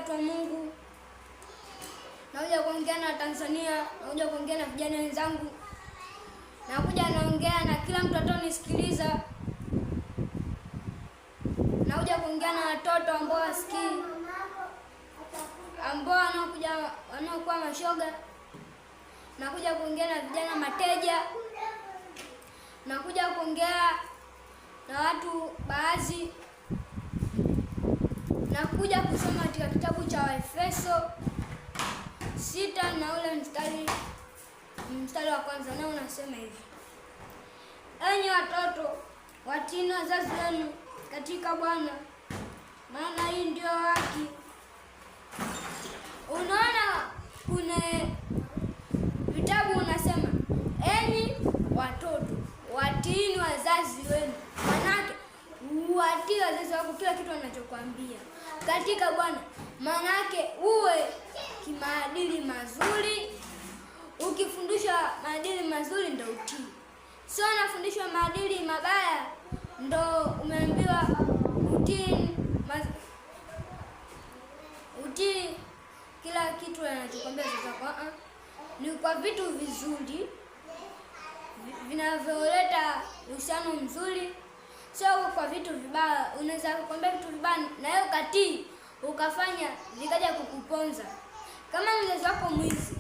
Watu wa Mungu, nakuja kuongea na Tanzania, nakuja kuongea na vijana wenzangu, nakuja naongea na kila mtu atanisikiliza. Nakuja kuongea na watoto ambao wasikii, ambao wanaokuja wanaokuwa mashoga. Nakuja kuongea na vijana mateja. Nakuja kuongea na watu baadhi. Nakuja kusoma katika kitabu cha Waefeso 6 na ule mstari wa kwanza, nao unasema hivi: enyi watoto, watiini wazazi wenu katika Bwana, maana hii ndio haki. Unaona, kuna vitabu unasema enyi watoto watiini wazazi wenu, manake watii wazazi wako kila kitu wanachokwambia katika Bwana, manake uwe kimaadili mazuri. Ukifundishwa maadili mazuri ndo utii, sio unafundishwa maadili mabaya ndo umeambiwa utii, utii kila kitu anachokwambia sasa. Ni kwa vitu vizuri vinavyoleta uhusiano mzuri, sio kwa vitu vibaya. Unaweza kukwambia vitu vibaya na wewe ukatii ukafanya vikaja kukuponza, kama mzazi wako mwizi.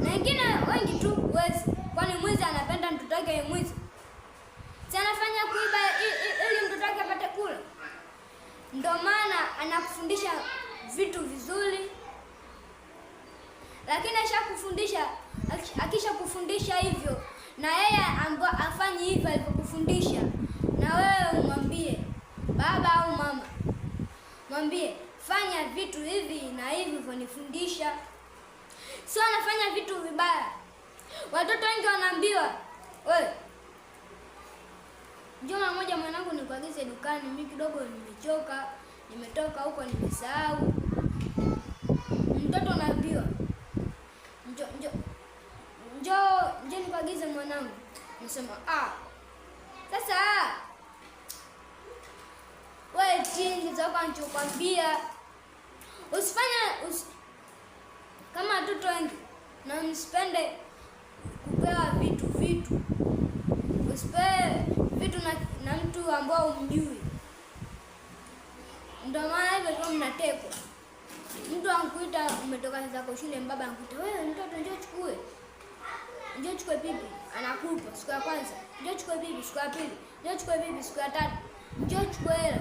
Na wengine wengi tu wezi, kwani mwizi anapenda mtoto wake mwizi? Si anafanya kuiba ili mtoto wake apate kula? Ndio maana anakufundisha vitu vizuri, lakini akishakufundisha hivyo na yeye afanyi hivyo alivyokufundisha, na wewe umwambie baba au mama, mwambie fanya vitu hivi na hivi ulivyonifundisha. Sio anafanya vitu vibaya. Watoto wengi wanaambiwa, wewe njoo mara moja mwanangu nikuagize dukani, mimi kidogo nimechoka, nimetoka huko nimesahau. Mtoto anaambiwa njoo, njoo, njoo, njoo nikuagize mwanangu. Nasema sasa wewe tingi zako anachokwambia usifanye kama watoto wengi, na msipende kupewa vitu. Usipewe vitu na mtu ambao umjui. Ndio maana hivyo tu mnatekwa. Mtu ankuita umetoka zako shule, baba ankuita wewe mtoto njoo chukue. Njoo chukue pipi, anakupa siku ya kwanza. Njoo chukue pipi siku ya pili. Njoo chukue pipi siku ya tatu. Njoo chukue hela.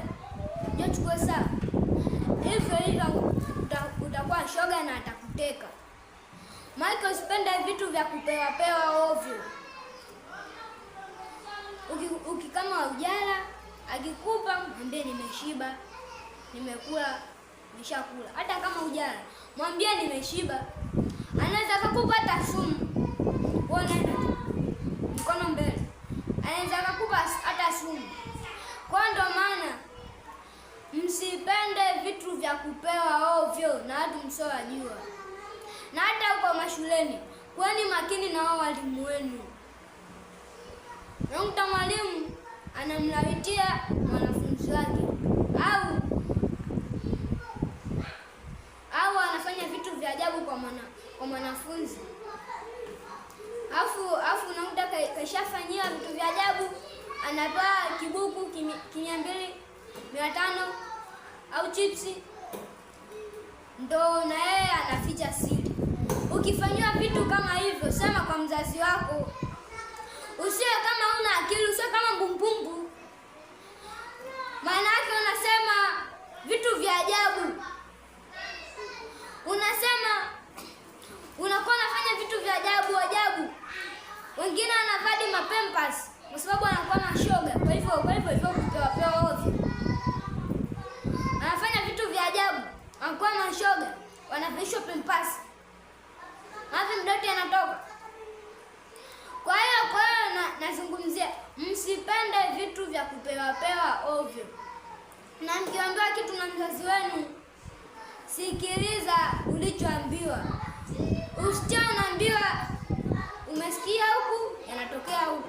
Njoo chukue saa. Hivyo hivyo utakuwa shoga na atakuteka. Maana usipende vitu vya kupewa pewa ovyo. Uki kama ujala akikupa mwambie nimeshiba, nimekula, nimeshakula. Hata kama ujala mwambie nimeshiba. Anaweza kukupa hata sumu. Wewe nenda mkono mbele. Anaweza kukupa hata sumu. Kwa ndo maana msipende vitu vya kupewa ovyo na watu msiowajua. Na hata huko mashuleni, kuweni makini na wao walimu wenu. Unakuta mwalimu anamlawitia mwanafunzi wake au anafanya vitu vya ajabu kwa mwanafunzi. Afu unakuta kaishafanyia vitu vya ajabu, anapewa kibuku 200, 500 au chipsi, ndo na yeye anaficha siri. Ukifanyiwa vitu kama hivyo, sema kwa mzazi wako. Usiwe kama una akili, usiwe kama mbumbumbu. Maana yake unasema vitu vya ajabu. Unasema unakuwa unafanya vitu vya ajabu ajabu. Wengine wanavaa mapempas kwa sababu anakuwa mashoga. Kwa hivyo kupewa pewa ovyo. Anafanya vitu vya ajabu, anakuwa mashoga, wanavishwa pempas. Hapo mdoto anatoka. Kwa hiyo nazungumzia msipende vitu vya kupewa pewa ovyo. Na mkiambiwa kitu na mzazi wenu, sikiliza ulichoambiwa. Usicho unaambiwa umesikia huku yanatokea huku,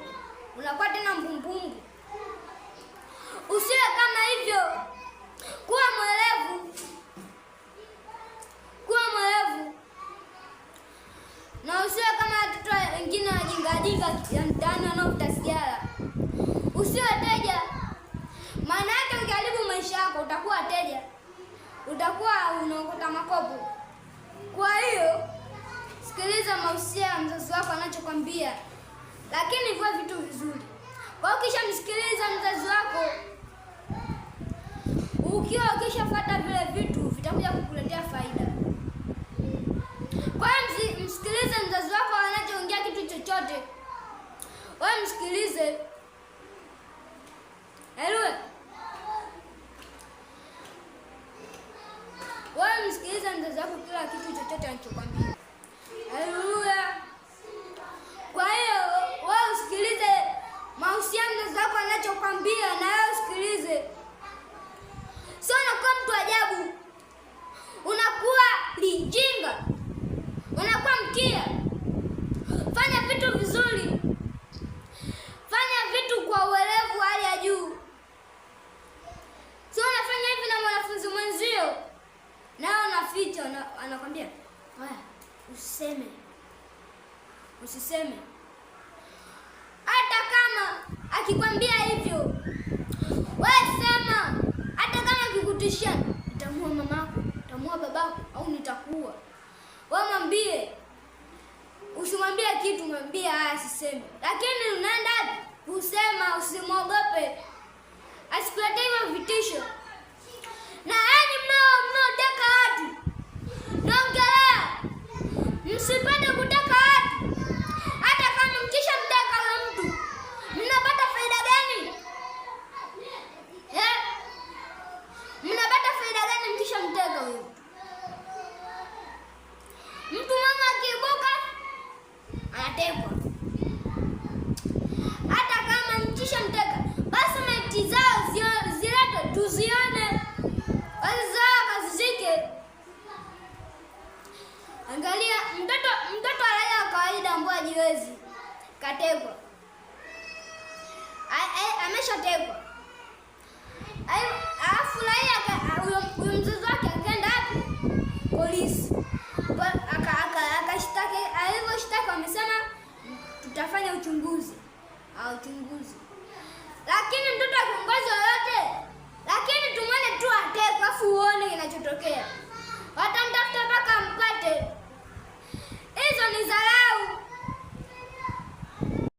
unakuwa tena mbumbumbu. Usiwe kama hivyo, kuwa mwelevu. wateja, utakuwa unaokota makopo. Kwa hiyo sikiliza mausia ya mzazi wako anachokwambia, lakini vua vitu vizuri. Kwa hiyo ukishamsikiliza mzazi wako, ukiwa ukishafuata vile vitu vitakuja kukuletea faida. Kwa hiyo msikilize mzazi wako anachoongea kitu chochote, wewe msikilize. Hello. Wewe msikilize mzazi wako kila kitu chochote anachokwambia. Haleluya. Kwa hiyo wewe usikilize mahusiano mzazi wako anachokwambia, na wewe usikilize. Sio unakuwa mtu ajabu, unakuwa lijinga, unakuwa mkia. Fanya vitu vizuri, fanya vitu kwa uelevu wa hali ya juu. Sio unafanya hivi na mwanafunzi mwenzio, nao unaficha, anakwambia haya, usiseme, usiseme. Hata kama akikwambia hivyo, wewe sema. Hata kama akikutishia, nitamua mamako, nitamua babako au nitakuua, wewe mwambie. Usimwambie kitu, mwambie haya, siseme. Lakini unaenda kusema, usimwogope, asikuletee hivyo vitisho. Na enyi mnaotaka watu, naongelea, msipende kutaka watu. Hata kama mkishamtaka huyo mtu, mnapata faida gani? Mnapata faida gani mkishamteka huyo mtu? Mtu mama akiibuka anatekwa. Hata kama mkishamteka, basi maiti zao ziletwe tuzione, wazao wakazizike. Angalia mtoto wa raia wa kawaida ambaye hajiwezi katekwa, ameshatekwa. Alafu raia huyo mzazi wake akaenda wapi? Polisi. Akashtaki, alivyoshtaki wamesema tutafanya uchunguzi. Uchunguzi. Lakini mtoto wa kiongozi yoyote, lakini tumwone tu atekwe, afu uone kinachotokea. Watamtafuta mpaka mpate. Hizo ni dharau.